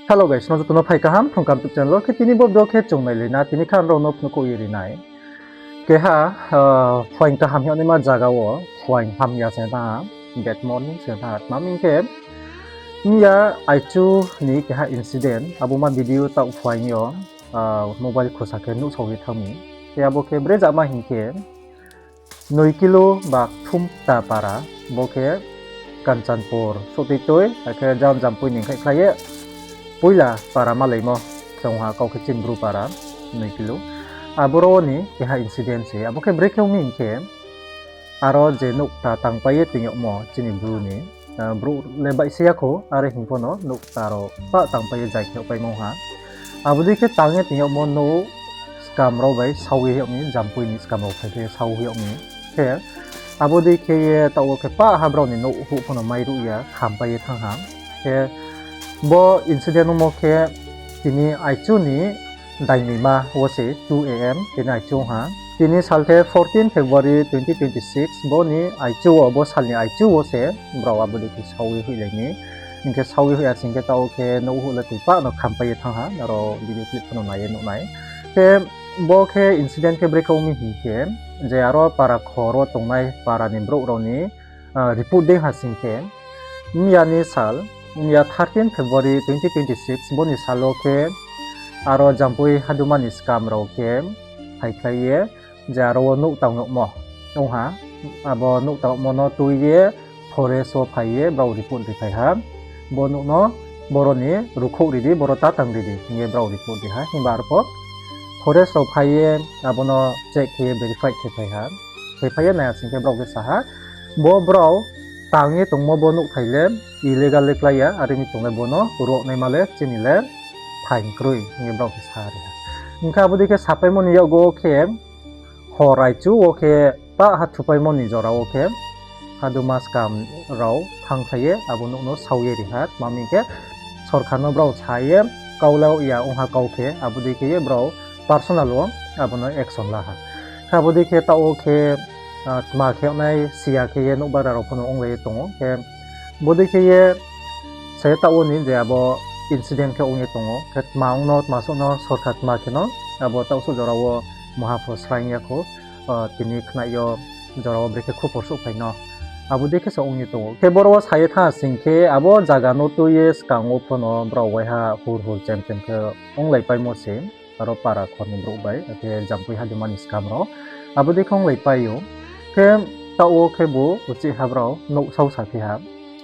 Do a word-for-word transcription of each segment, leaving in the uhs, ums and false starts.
Hello guys, no joto no phai kaham Phrung Kaham YouTube channel wo. Khe tini bo video khe chung nailai na, tini kha ang rao no phnuh khouh ye ri nai. Keha, phuaing kaham hing yagnaima zaga wo phuaing hamya se thanng ha, bad morning se thanng ha, tma hing khe, mya aichu ni keha incident, abo ma video taoh phuaing yo, mobile khusa khe nuhsao ye thanng mi. Khe abo khe bre jama hing khe, noi kilo ba Thumta para, bo khe Kanchanpur souhtui tui, akhe jam Jampui ni khaihkhlai ye, poila para malaimo, chung ha kau khe chini Bru para, noi kilo. Aboro ni keha incident se, abo khe bre khe ong mi hing khe, aro je nouhta tangpai ye toing yagmo chini Bru ni, brouh le baih se ya khou, are hing pho no nouhta rao pah tangpai ye zai khe yagpaimo ha. Abo dei khe tang ye toing yagmo nouh, skam rao bai sau ye yag mi, Jampui ni skam rao phai khe sau ye yag mi. Khe abo dei khe ye taoh wo khe pah ha brao ni nouh huh pho no mairuh ya, khampai ye thanng ha. Khe bo incident ongmo khe tini aichu ni dainima wo se two A M tini aichu ong ha. Tini sal khe fourteen February twenty twenty six, bo ni aichu wo, bo sal ni aichu wo se brao abo dei khe sau ye hoihlai mi. Hing khe sau ye hoih ya sing khe taoh khe nouh huh le toi pah no khampai ye thanng ha, aro video clip pho no nai ye nuh nai. Khe bo khe incident khe bre khe ong mi hing khe, je aro para khor wo tongnai para ni brouh rao ni report dei ha sing khe, mya ni sal, mya thirteen February twenty twenty six, bo ni sal wo khe aro Jampui Haduma ni skam rao khe phaikhlai ye, je aro wo nouh tang yagmo ong ha, abo nouh tang yagmo no tui ye forest wo phai ye brao report ri phai ha. Bo nouh no boro ni ruhkhouh ri di, boro ta tang ri di hing ye brao report ri ha. Himba arpho forest rao phai ye abo no check khe ye verify khe phai ha. Khe phai ye nai ya sing khe brao khe sa ha, bo brao tang ye tongmo bo nouhthai le illegal le klái ya, are mi chung le bo no ruhnaima le chini le phaing kroi hing ye brao khe sa ri ha. Hing khe abo dei khe sapaimo ni yakgu wo khe, hor aichu wo khe pah ha thupaimo ni jora wo khe, Haduma skam rao thanngkhlai ye abo nouh no sau ye ri ha, tma hing khe sorkar no brao sa ye kau la ya ong ha kau khe, abo dei khe ye brao personal wo abo no action la ha. Khe abo dei khe taoh wo khe, tma khe ongnai si ya khe ye nouhbagra rao pho no onglai ye tong ou. Khe bo dei khe ye se taoh wo ni je abo incident khe ong ye tong ou. Khe tma ong no, tma souh no, sorkar tma khe no, abo taoh souh jora wo maha pho sraing ya khou, tini khnai yo jora wo brekhe khupor souhphai no. Abo dei khe se ong ye tong ou. Khe boro wo sa ye thanng sing khe abo zaga no tui ye skang wo pho no brao waiha hur hur chem chem khe onglaipaimo se. Aro para khor ni brouh bai, akhe Jampui Haduma ni skam rao. Abo dei khe onglaipai ou. Khe taoh wo khebu uchih ha brao nouh sau saphi ha.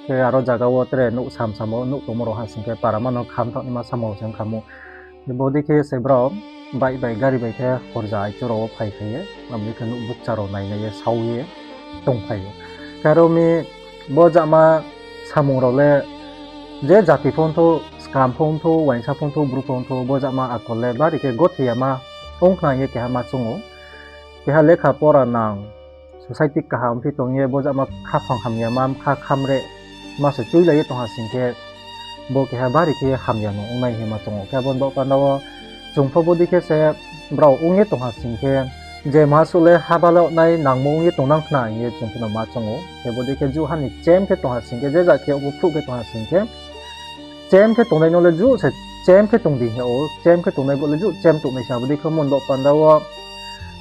Khe aro zaga wo tre nouh sam samo, nouh tongmo rao ha sing khe para ma no kham thaoh naima samung se ong kham ou. Bo dei khe se brao bike bai, gari bai khe horja aichu rao wo phaiphai ye, abo dei khe nouh bukcha rao nainai ye sau ye tongphai ou. Khe aro mi bo jama samung rao le je jati pho ongthou, skam pho ongthou, uaingsa pho ongthou, bru pho ongthou, bo jama akol le bari khe gothi yama ong khna hing ye keha ma choung ou. Keha lekha pora nang, society kaham phi tong ye bo jama khaphang hamyama, bkha khamre ma se tuilai ye tong ha sing khe, bo keha bari khe hamya no ongnai hing ye ma choung ou. Khe abo ni baoh panda wo chung pho bo dei khe se brao ong ye tong ha sing khe, je maha suh le haba le nai nangmo ong ye tongnang khna hing ye chung pho no ma choung ou. Khe bo dei khe juh ha ni chem khe tong ha sing khe, je ja khe abo phruh khe tong ha sing khe, chem khe tongnai no le juh se chem khe tong di hing ou, chem khe tongnai brouh le juh chem tongnai se, abo dei khe mo ni baoh panda wo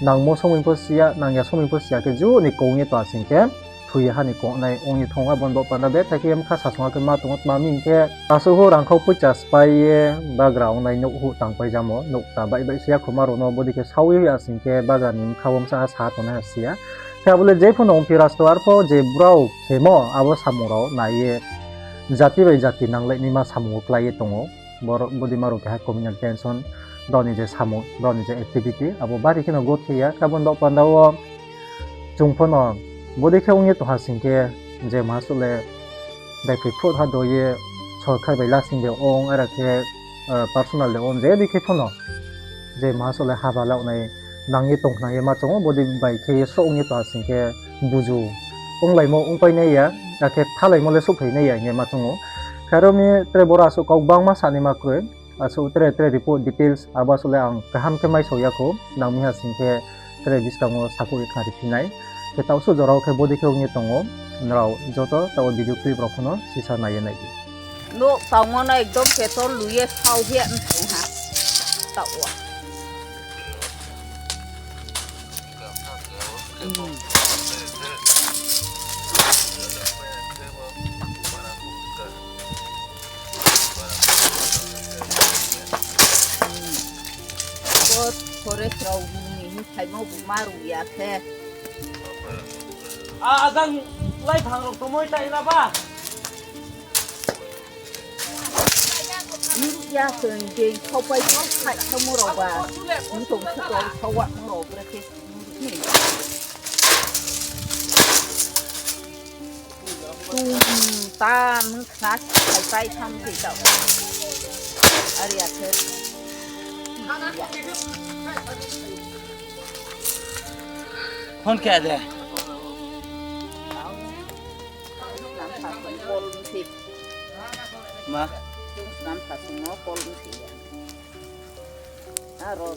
nangmo somoi pho si ya, nang ya somoi pho si ya khe juh ni kong ye tong ha sing khe, thoi ye ha ni kong nai ong ye thanng ou. Abo ni baoh panda betha khe ye bkha sasung ha khe ma tong ou, tma hing khe asuh ho rangkhau poicha sphái ye bagra ongnai nouh huh tangpai jamo, nouh ta baih baih se ya khoma rao no bo dei khe sau ye hoih ya sing khe bagra ni bkha wo bsa ha sa tongnai ha si ya. Khe abo le je pho no ongphi rasto, arpho je brao khemo abo samung rao nai ye jati bai jati nanglai naima samung wo klái ye tong ou. Bo dei ma rao keha communal tension, brao ni je samung, brao ni je activity, abo bari khe no gothi ya. Khe abo ni baoh panda wo chung pho no bo dei khe ong ye tong ha sing khe, je maha suh le daiphroi phruh ha do ye sorkar bai lasing de ong, ara khe personal de ong, je dei khe pho no je maha suh le haba le nai nang ye tong khna ye ma choung ou, bo dei bai khe ye sroh ong ye tong ha sing khe buzu onglaimo ongpai nai ya, akhe thalaimo le souhphai nai ya hing ye ma choung ou. Khe aro mi tre boro asuh kau gbangma sanaima kroi, asuh tre tre report details abo asuh le ang kaham khe maisao ya khou, nang mi ha sing khe tre buskang wo sakhouh ye khnari phi nai. Khe taoh suh jora wo khe bo dei khe ong ye tong ou, nrao joto taoh wo video clip rao pho no sisa nai ye nai di. Nouh tangmo no ekdom petrol lui ye sao hing tong ha. Taoh wo. Bo forest rao ni hing phaimo bu ma ru ya khe. A, ajang lai phang rao tongmoi tai na ba? Nung ya khe je khaopai kau khai khaomo rao ba. Nung tong khe rao khaowa mo rao brekhe. Tum tam khna si khai pai tham se tao. Are ya khe. Phone khe de. Nam pha sung kol se. Ma? Nam pha sung no kol se ya. Aro.